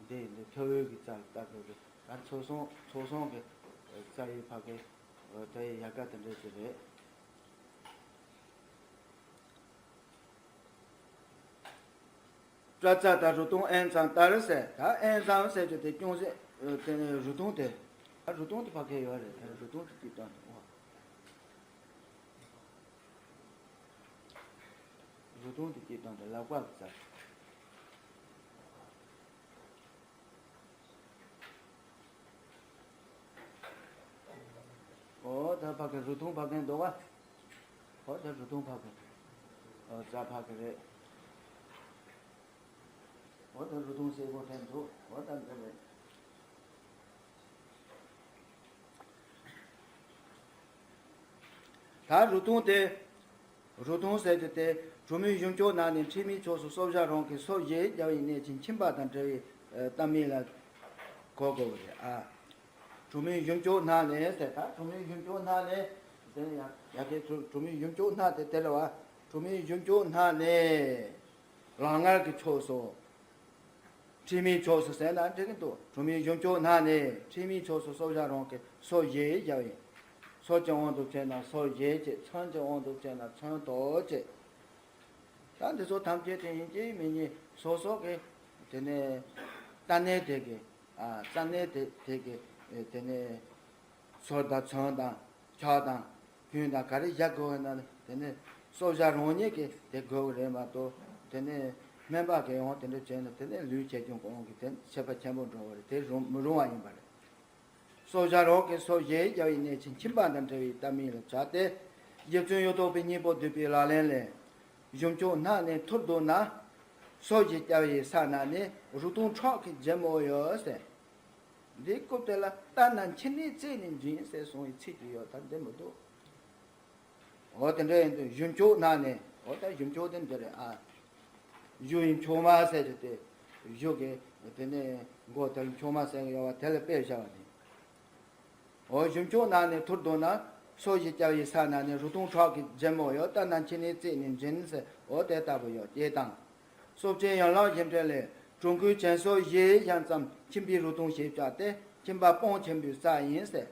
འདི་འདི་མཐའ་དབུས་ཀྱི་རྩ་ལྟ་དགོས་རེད། ད་ཚོགས་བསགས་ཚོགས་བསགས་ཀྱི་རྩ་ཡི་ཕ་གི་དེ་ཡི་ཡལ་ག་དེ་འདྲས་ཀྱི་རེད། པྲ་ཙ་དང་རུ་ཐུང་ཨེན་ཙང་ཏར་ཟེར། ད་ཨེན་ཙང་ཟེར་རྒྱུ་དེ་ཅུང་ཟད་དེ་ནས་རུ་ཐུང་དེ། ད་རུ་ཐུང་དེ་ཕ་གི་ཡོད་རེད། ད་རུ་ཐུང་དེ་སྐྱིད་གཏོང་དེ། འོ། རུ་ཐུང་དེ་སྐྱིད་གཏོང་དེ་ལག་པ་གི་རྩ། ཨོ་ད་ཕ་གི་རུ་ཐུང་ཕ་གི་འདུག་ག་ཨོ་ད་རུ་ཐུང་ཕ་གི། ཨོ་རྩ་ཕ་གི་རེད། ཨོ་ད་རུ་ཐུང་སེར་པོ་ཐོན་འདུག་ཨོ་ད་འདི་རེད། ད་རུ་ཐུང་དེ། རུ་ཐུང་ཟེར་རྒྱུ་དེ་གྲོ་མའི་གཞུང་ཕྱོགས་ནང་ནས་ཕྲེང་མའི་ཕྱོགས་སུ་སོར་བཞག་རང་གི་སོར་བཞི་རྒྱབ་པའི་གནས་ཀྱི་མཆིན་པ་དང་འབྲེལ་བའི་གཏམ་ངན་ལ་གོ་དགོས་པ་རེད་ཨ། གྲོ་མའི་གཞུང་ཕྱོགས་ནང་ནས་ཟེར། ད་གྲོ་མའི་གཞུང་ཕྱོགས་ནང་ནས་ཟེར་ཡ་ཡ་གི་གྲོ་གྲོ་མའི་གཞུང་ཕྱོགས་ནང་དེ་དེ་རེད་བ། གྲོ་མའི་གཞུང་ཕྱོགས་ནང་ནས་ལག་ངར་གྱི་ཕྱོགས་སུ། ཕྲེང་མའི་ཕྱོགས་སུ་ཟེར་ན་འགྲིག་གི་འདུག་གྲོ་མའི་གཞུང་ཕྱོགས་ནང་ནས་ཕྲེང་མའི་ཕྱོགས་སུ་སོར་བཞག་རང་གི་སོར་བཞི་རྒྱབ་ཡིན། སོར་གྱི་དབང་དུ་བྱས་ན་སོར་བཞི་བྱས། ཚོན་གྱི་དབང་དུ་བྱས་ན་ཚོན་དོ་བྱས། ད་འདི་ཚོ་ཐམས་ཅད་དེ་ཡིན་གཅིག་མིན་གཉིས་སོ་སོ་གི་དེ་ནས་རྩ་གནད་དེ་གི་ཨ་རྩ་གནད་དེ་དེ་གི་དེ་ནས་སོར་དང་ཚོན་དང་། ཕྱག་དང་། རྒྱུན་དང་ག་རེ་བཞག་དགོས་ན་དེ་ནི་སོར་བཞག་རང་ཉིད་ཀྱིས་དེ་དགོས་ཀྱི་རེད་མ་གཏོགས། དེ་ནི་སྨན་པ་གིས་ཡང་དེ་འདྲ་བྱས་ན་དེ་ནི་ལུས་བྱེད་ཀྱང་གོང་གི་དེ་ཁྱད་པར་ཆེན་པོ་འགྲོ་བ་རེད། དེ་རུང་མི་རུང་བ་ཡིན་པ་རེད། སོར་བཞག་རང་གི་སོར་བཞི་རྒྱབ་པའི་གནས་ཀྱི་མཆིན་པ་དང་འབྲེལ་བའི་གཏམ་ངན་ལ་བྱ་སྟེ། རྗེ་བཙུན་ཡོངས་རྫོགས་པའི་སྙིང་པོ་བསྡུས་པའི་ལག་ལེན་ལས། གཞུང་ཕྱོགས་ནང་ནས་ཐུར་དུ་ན། སོར་བཞི་རྒྱབ་པའི་ས་ན་ནི་རུ་ཐུང་ཁྲག་གི་རྒྱལ་མོ་ཡོད་ཟེར། འདིའི་རྐུབ་དེ་ལ་ལྟ་ན་མཆིན་ནད་རྩད་ནས་འབྱིན་ཟེར་གསུངས་པའི་ཚིག་དེ་ཡོད། ད་འདི་མི་འདུག་འོ་དེ་འདྲ་ཡིན་དུས་གཞུ་མཆོག་ནང་ནས། འོ་ད་གཞུ་མཆོག་དེ་འདི་རེད་ཨ། གཞུ་ཡི་མཆོག་མ་ཟེར་གྱི་དེ། གཞུ་གི་དེ་ནས་མགོ་དེ་ལ་མཆོག་མ་ཟེར་གྱི་ཡོད་པ་དེ་ལ་དཔེ་བཞག་པ་ནི། འོ་གཞུ་མཆོག་ནང་ནས་ཐུར་དུ་ན། སོ་བཞི་བརྒྱབ་པའི་ས་ན་ནི། རུ་དུང་ཁྲག་གི་རྒྱལ་མོ་ཡོད། ལྟ་ན་འཆི་ནས་རྩད་ནས་འབྱིན་ཟེར། འོ་དེ་ལྟ་བུ་ཡོད་ཀྱི་དང་། སོ་བརྒྱད་ཡན་ལག་བཞི་འདྲེན་ལས། གྲོང་ཁུལ་གྱེན་སོ་བཞི་བཞག་ཙམ། ཁྱིམ་པའི་རུ་དུང་ཞེས་བྱ་སྟེ། ཁྱིམ་པ་སྤང་ཆེན་པོའི་རྩ་ཡིན་ཟེར།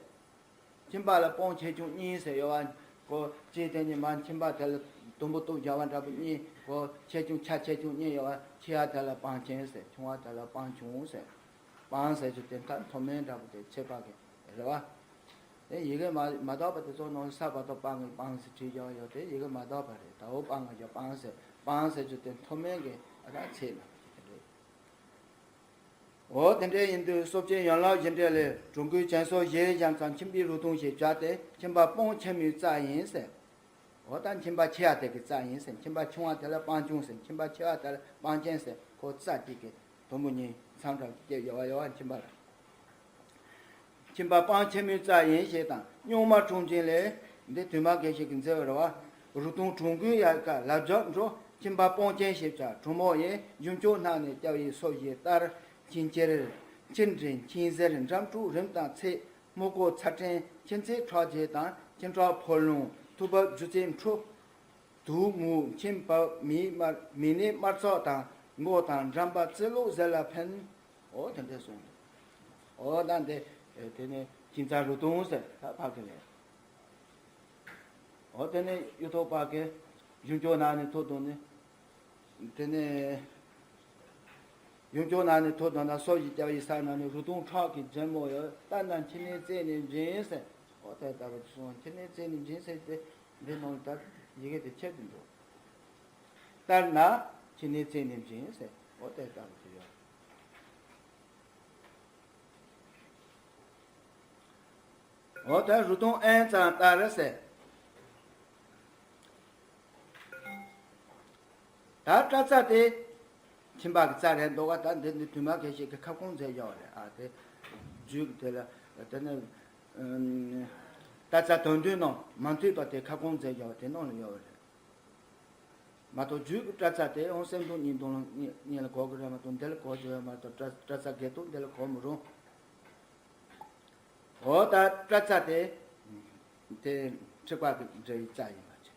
ཁྱིམ་པ་ལ་སྤང་ཆེ་ཆུང་གཉིས་ཟེར་ཡོད་པ། ཁོ་གཅིག་དེ་ནི་མ་ཁྱིམ་པ་དེ་ལ་དུམ་བུ་སྟུག་བརྒྱབ་པ་འདྲ་པོ་གཉིས། ཁོ་ཆེ་ཆུང་ཆ་ཆེ་ཆུང་གཉིས་ཡོད་པ། ཆེ་བ་དེ་ལ་སྤང་ཆེན་ཟེར། ཆུང་བ་དེ་ལ་སྤང་ཆུང་ཟེར། སྤང་ཟེར་རྒྱུ་དེ་མཐའ་མཐོ་དམན་འདྲ་པོ་དེ་ཕྱེད་པ་གི་རེད་པ། དེ་ཡི་གེ་མ་མ་དག་པ་དེ་ཚོ་ནང་ས་བར་དོ་སྤང་གི་སྤང་ཟེར་བྲིས་ཀྱང་ཡོད་དེ། ཡི་གེ་མ་དག་པ་རེད། ད་འོ་སྤང་གི་ཡོད་སྤང་ཟེར། སྤང་ཟེར་རྒྱུ་དེ་མཐོ་དམན་གི་ཨ་ད་ཚད་ན་དེ་རེད། འོ་དེ་འདྲ་ཡིན་དུས་སོ་བརྒྱད་ཡན་ལག་བཞི་འདྲེན་ལས། གྲོང་ཁུལ་གྱེན་སོ་བཞི་བཞག་ཙམ། ཁྱིམ་པའི་རུ་དུང་ཞེས་བྱ་སྟེ། ཁྱིམ་པ་སྤང་ཆེན་མོའི་རྩ་ཡིན་ཟེར། འོ་ད་ཁྱིམ་པ་ཆེ་བ་དེ་གི་རྩ་ཡིན་ཟེར། ཁྱིམ་པ་ཆུང་བ་དེ་ལ་སྤང་ཆུང་ཟེར། ཁྱིམ་པ་ཆེ་བ་དེ་ལ་སྤང་ཆེན་ཟེར། ཁོ་རྩ་གཅིག་གི་དུམ་བུ་གཉིས་མཚམས་འདྲ་བོ་ཅིག་ཡོད་པ་ཡོད་པ་ཁྱིམ་པ་ལ། ཁྱིམ་པ་སྤང་ཆེན་མོའི་རྩ་ཡིན་ཞེས་དང་། རྙོག་མ་གྲོང་ཆེན་ལས། འདི་དུ་མ་དགེ་བཤེས་ཀྱི་མཛད་པ་རེད་པ། རུ་དུང་གྲོང་ཁུལ་ཡལ་ག་ལ་བརྒྱབ་འགྲོ། ཁྱིམ་པ་སྤང་ཆེན་ཞེས་བྱ་གྲོང་མོ་ཡིན། གཞུ་མཆོག་ནང་ནས་བརྒྱབ་པའི་སོ་བཞི་ལྟར། ཁྱི་འཁྱེར། ཁྱི་འདྲེན། ཁྱི་ཟེར། འགྲམ་དྲུག་རིམས་དང་ཚད། མོ་ཀོ་ཚ་ཕྲན། ཁྱི་ཚེ་ཁྲག་རྗེས་དང་། ཁྱི་ཁྲག་ཕོ་ལུང་། ཐུག་པ་རྒྱུ་ཚད་འཁྲུ། དུག་མུ་ཁྱིམ་བབས་མི་དམར། མི་ནི་དམར་ཚག་དང་། མགོ་དང་འགྲམ་པ་རྩི་ལོག་ཟེར་ལ་ཕན། འོ་དེ་འདྲ་གསུངས་འདུག་འོ་ད་འདི་དེ་ནས་ཁྱིམ་ཚང་རུ་དུང་ཟེར་ད་ཕ་གི་ལས། འོ་དེ་ནས་གཡུ་ཐོག་པ་གི་གཞུ་མཆོག་ནང་ནས་ཐུར་དུ་ནི། དེ་ནས་གཞུ་མཆོག་ནང་ནས་ཐུར་དུ་ན། སོ་བཞི་བརྒྱབ་པའི་ས་ན་ནི། རུ་དུང་ཁྲག་གི་རྒྱལ་མོ་ཡོད། ལྟ་ན་འཆི་ནས་རྩད་ནས་འབྱིན་ཟེར། འོ་དེ་ལྟ་བུ་གསུངས། འཆི་ནས་རྩད་ནས་འབྱིན་ཟེར་དེ་འདི་ནང་ལ་ད་ཡི་གེ་དེ་ཁྱེར་དུ་འགྲོ། ལྟར་ན་འཆི་ནས་རྩད་ནས་འབྱིན་ཟེར། འོ་དེ་ལྟ་བུ་དེ་ཡོད། འོ་ད་རུ་དུང་ཨན་ཙང་ལྟར་ཟེར། ད་སྐྲ་རྩ་དེ་ཁྱིམ་པ་གི་རྩ་རེད་འདུག་ག་ད་འདི་འདི་དུ་མ་དགེ་བཤེས་ཀྱི་ཁ་སྐོང་མཛད་ཡོད་རེད་ཨ། དེ་རྒྱུད་དེ་ལ་དེ་ནི་སྐྲ་རྩ་དོན་བདུན་ནང་མ་འཐུས་པ་དེ་ཁ་སྐོང་མཛད་ཡོད་དེ་ནང་ལ་ཡོད་རེད། མ་གཏོགས་རྒྱུད་ཀྱི་སྐྲ་རྩ་དེ་འོང་སེམས་སྡུག་གཉིས་སྡུག་ལ་གཉིས་ལ་གོ་གི་རེད་མ་གཏོགས་འདི་ལ་གོ་རྒྱུ་ཡོད་མ་གཏོགས་སྐྲ་སྐྲ་རྩ་དགེ་སྡུག་འདི་ལ་གོ་མི་རུང་། འོ་ད་སྐྲ་རྩ་དེ་དེ་འཁྲིག་པ་གི་འདྲ་བའི་རྩ་ཡིན་པ་ཅི།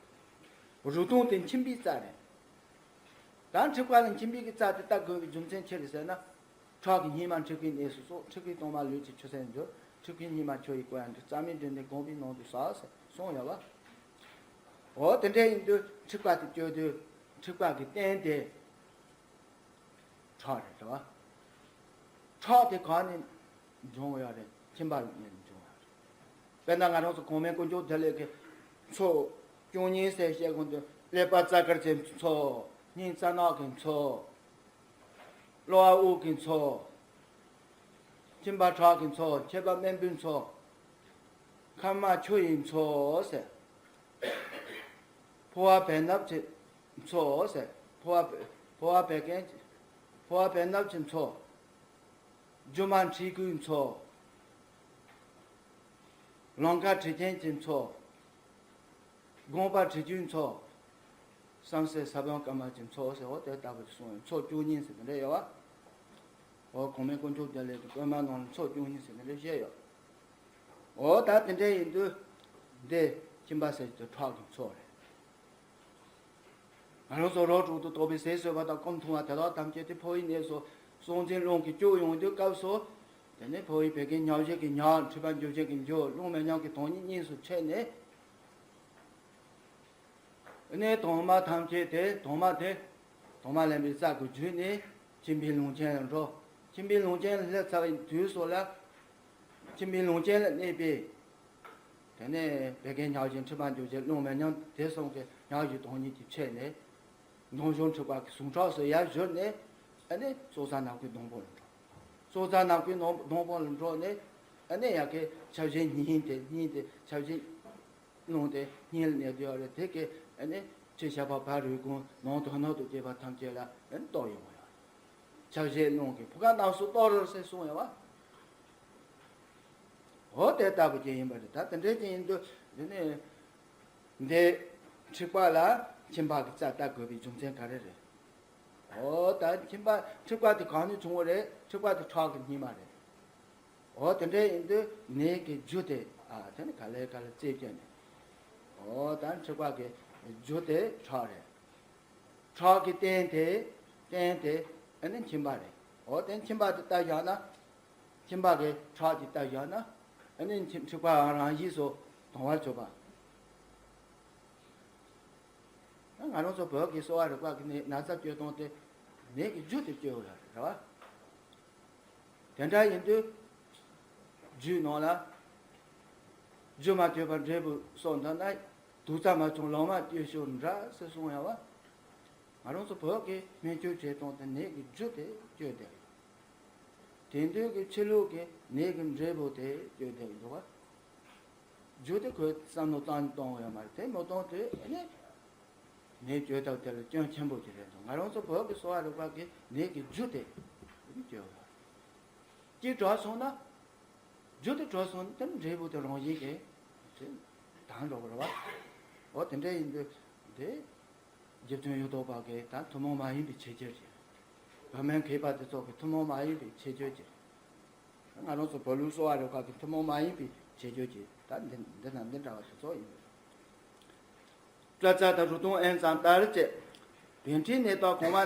རུ་དུང་དེ་མཆིན་པའི་རྩ་རེད། ད་འཁྲིག་པ་ལ་མཆིན་པའི་གི་རྩ་དེ་ལྟ་དགོས་པའི་རྒྱུ་མཚན་ཅི་རེད་ཟེར་ན། ཁྲག་གི་སྙིགས་མ་འཁྲིག་པའི་གནས་སུ་གསོག་འཁྲིག་པའི་གཏོར་མ་ལུས་ཀྱི་ཆུ་སེར་འགྱུར། འཁྲིག་པའི་སྙིགས་མ་ཆུ་ཡིས་བསྐོལ་ཡང་འགྲིག་རྩ་མེད་འདྲེན་ནས་དགོངས་པའི་ནང་དུ་ཟག་ཟེར་གསུངས་ཡོད་པ། འོ་དེ་འདྲ་ཡིན་དུས་འཁྲིག་པ་དེ་བཅོས་དུས་འཁྲིག་པ་གི་རྟེན་དེ་ཁྲག་རེད་དོ། ཁྲག་དེ་གང་ནས་འབྱུང་བ་རེད། ཁྱིམ་པ་ནས་འབྱུང་བ་རེད། དཔེར་ན་ང་རང་ཚོ་གོང་མའི་དཀོན་མཆོག་བདེ་ལེགས་ཀྱི་མཚོ་བཅུ་གཉིས་ཟེར་བཤད་དགོས་འདུག་ཀླད་པ་རྩ་དཀར་གྱི་མཚོ། སྙིང་རྩ་ནག་གི་མཚོ། གློ་བ་དབུགས་ཀྱི་མཚོ། གཅིན་པ་ཁྲག་གི་མཚོ། མཆེད་པ་རྨེན་བུའི་མཚོ། མཁལ་མ་ཆུ་ཡི་མཚོ་ཟེར། ཕོ་བ་བད་སྣབས་ཀྱི་མཚོ་ཟེར། ཕོ་བ་ཕོ་བ་བད་ཀན་ཕོ་བ་བད་སྣབས་ཀྱི་མཚོ། རྒྱུ་མ་མཁྲིས་ཀྱི་མཚོ། ལང་ཀ་དྲི་ཅན་གྱི་མཚོ། དགོངས་པ་དྲི་ཆུའི་མཚོ། བསམ་སེལ་ས་བོན་དཀར་དམར་གྱི་མཚོ་ཟེར། འོ་དེ་ལྟ་བུ་གསུངས་ཡོད། མཚོ་བཅུ་གཉིས་ཟེར་དེ་འདྲ་ཡོད་པ། འོ་གོང་མའི་དཀོན་མཆོག་བདེ་ལེགས་ཀྱི་པད་མ་ནང་ལ་མཚོ་བཅུ་གཉིས་ཟེར་དེ་འདྲ་བཤད་ཡོད། འོ་ད་དེ་འདྲ་ཡིན་དུས་འདི་ཁྱིམ་པ་ཟེར་གྱི་ཁྲག་གི་མཚོ་རེད། ང་རང་ཚོ་རོ་དྲུག་ཏུ་གཏོགས་པའི་ཟས་ཟོས་པ་དང་སྐོམ་འཐུང་བ་དེ་དག་ཐམས་ཅད་དེ་ཕོ་བའི་གནས་སུ་སྲོག་འཛིན་རླུང་གིས་བསྐྱོད་ཡོང་དུས་སྐབས་སུ། དེ་ནས་ཕོ་བའི་བད་ཀན་ཉག་བཞད་ཀྱིས་ཉག་མཁྲིས་པ་འགྱུར་བྱེད་ཀྱིས་འགྱུར་རླུང་མེ་མཉམ་གྱིས་དོན་གཉིས་གཉིས་སུ་ཕྱེ་ནས། ཨ་ནི་དྭངས་མ་ཐམས་ཅད་དེ་དྭངས་མ་དེ་དྭངས་མ་ལེན་པའི་རྩ་གི་བརྒྱུད་ནས་མཆིན་པའི་ལུང་ཆེན་ལ་འགྲོ། མཆིན་པའི་ལུང་ཆེན་ལ་སླེབས་ཚར་བའི་དུས་སུ་ལ། མཆིན་པའི་ལུང་ཆེན་ལ་གནས་པའི། དེ་ནས་བད་ཀན་ཉག་བཞད་མཁྲིས་པ་འགྱུར་བྱེད་རླུང་མེ་མཉམ་དེ་གསུམ་གྱིས་ཉག་གི་དོན་གཉིས་ཀྱིས་ཕྱེ་ནས། མདུང་ཞུན་འཁྲིག་པ་གི་ཟུངས་ཁྲག་སུ་ཡར་བཞུར་ནས། ཨ་ནི་སྲོག་རྩ་ནག་པོའི་སྡོང་པོ་ལ་འགྲོ། སྲོག་རྩ་ནག་པོའི་སྡོང་པོ་ལ་འགྲོ་ནས། ཨ་ནི་ཡ་གི་ཆ་བཞི་སྙིང་དེ་སྙིང་དེ་ཆ་བཞི། རླུང་དེ་སྙིང་ལ་གནས་དུས་ཡོད་རེད། དེ་གས་ཨ་ནི་ཕྱི་ཤ་པགས་བ་རུས་རྐང་ནང་དོན་སྣོད་དུ་སྐྱེས་པ་ཐམས་ཅད་ལ་ཨ་ནི་གཏོར་ཡོང་བ་ཡོད་རེད། ཆ་བཞི་རླུང་གིས་ཕུ་ཁ་རྣམས་སུ་གཏོར་ཟེར་གསུངས་ཡོད་པ། འོ་དེ་ལྟ་བུ་ཅིག་ཡིན་པ་རེད། ད་དེ་འདྲའི་ཅིག་ཡིན་དུས་འདི་ནི་འདི་ འཁྲིག་པ་ལ་ཁྱིམ་པ་གི་རྩ་ལྟ་དགོས་པའི་རྒྱུ་མཚན་ག་རེ་རེད། འོ་ད་ཁྱིམ་པ་འཁྲིག་པ་དེ་གང་ནས་བྱུང་བ་རེད། འཁྲིག་པ་དེ་ཁྲག་གི་རྙིང་པ་རེད། འོ་དེ་འདྲ་ཡིན་དུས་ནད་ཀྱི་རྒྱུ་དེ་ཨ་དེ་ནི་ག་ལེ་ག་ལེ་རྩད་བཅད་ནས། འོ་ད་འཁྲིག་པ་གི་རྒྱུ་དེ་ཁྲག་རེད། ཁྲག་གི་རྟེན་དེ་རྟེན་དེ་ཨ་ནི་ཁྱིམ་པ་རེད། འོ་དེ་ཁྱིམ་པ་དེ་ལྟ་བཞག་ན། ཁྱིམ་པ་གི་ཁྲག་དེ་ལྟ་བཞག་ན་ཨ་ནི་ཁྱིམ་འཁྲིག་པའང་རང་བཞིན་སོགས་དང་བར་གྱུར་པ། ང་རང་ཚོ་བོད་ཀྱི་གསོ་བ་རིག་པ་གི་ནི་ན་ཚ་བཅོས་སྟངས་དེ་ནད་ཀྱི་རྒྱུ་དེ་བཅོས་ཡོད་རེད་བ། དེ་འདྲ་ཡིན་དུས་རྒྱུད་ནང་ལ་རྒྱུ་མ་བཅོས་པར་འབྲས་བུ་སོགས་འདོད་ན། དུག་རྩ་མ་བྱུང་ལོང་བ་བཅོས་ཤོག་འདྲ་ཟེར་གསུངས་ཡོད་བ། ང་རང་ཚོ་བོད་ཀྱི་སྨན་བཅོས་བྱེད་སྟངས་དེ་ནད་ཀྱི་རྒྱུ་དེ་བཅོས་བསྡད་ཡོད། དེང་དུས་ཀྱི་ཕྱི་ལུགས་ཀྱི་ནད་ཀྱི་འབྲས་བུ་དེ་བཅོས་བསྡད་ཡོད་འདུག་བ། རྒྱུ་དེ་ཁོས་བསམ་བློ་བཏང་གཏོང་ཡོད་མ་རེད། དེ་མ་གཏོང་དུས་ཨ་ནི་ནད་བཅོས་ཐབས་དེ་ལ་སྐྱོན་ཆེན་པོ་ཅིག་རེད་འདུག་ང་རང་ཚོ་བོད་ཀྱི་གསོ་བ་རིག་པ་གི་ནད་ཀྱི་རྒྱུ་དེ་ཨ་ནི་བཅོས་ཡོད། གཅིག་དྲག་སོང་ན། རྒྱུ་དེ་དྲག་སོང་ན་དེ་ནི་འབྲས་བུ་དེ་རང་བཞིན་གྱིས་དེ་དྭངས་འགྲོ་གི་རེད་བ། འོ་དེ་འདྲ་ཡིན་དུས་དེ། རྗེ་བཙུན་གཡུ་ཐོག་པ་གིས་ད་ཐུན་མོང་མ་ཡིན་པའི་ཆོས་བརྒྱད་ཅེས། བོད་སྨན་མཁས་པ་དེ་ཚོ་གིས་ཐུན་མོང་མ་ཡིན་པའི་ཆོས་བརྒྱད་ཅེས། ང་རང་ཚོ་བོད་ལུགས་གསོ་བ་རིག་པ་གིས་ཐུན་མོང་མ་ཡིན་པའི་ཆོས་བརྒྱད་ཅེས་ད་འདི་འདི་དང་འདི་འདྲ་བ་དེ་ཚོ་ཡིན། བཀྲག་རྩ་དང་རུ་ཐུང་ཨེན་ཙམ་ལྟར་བཅས། བད་མཁྲིས་ནད་དང་གོང་མ་